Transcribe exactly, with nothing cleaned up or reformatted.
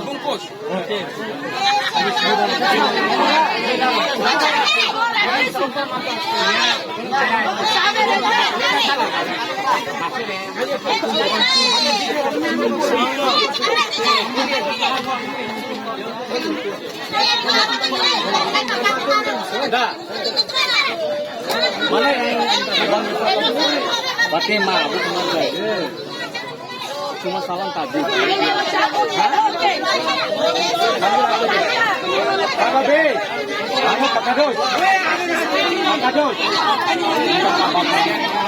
Bungkus. Mana yang pakai mabuk? Cuma salam tadi. Hah? Apa, Be? Anu, Pak Kadus. Pak Kadus.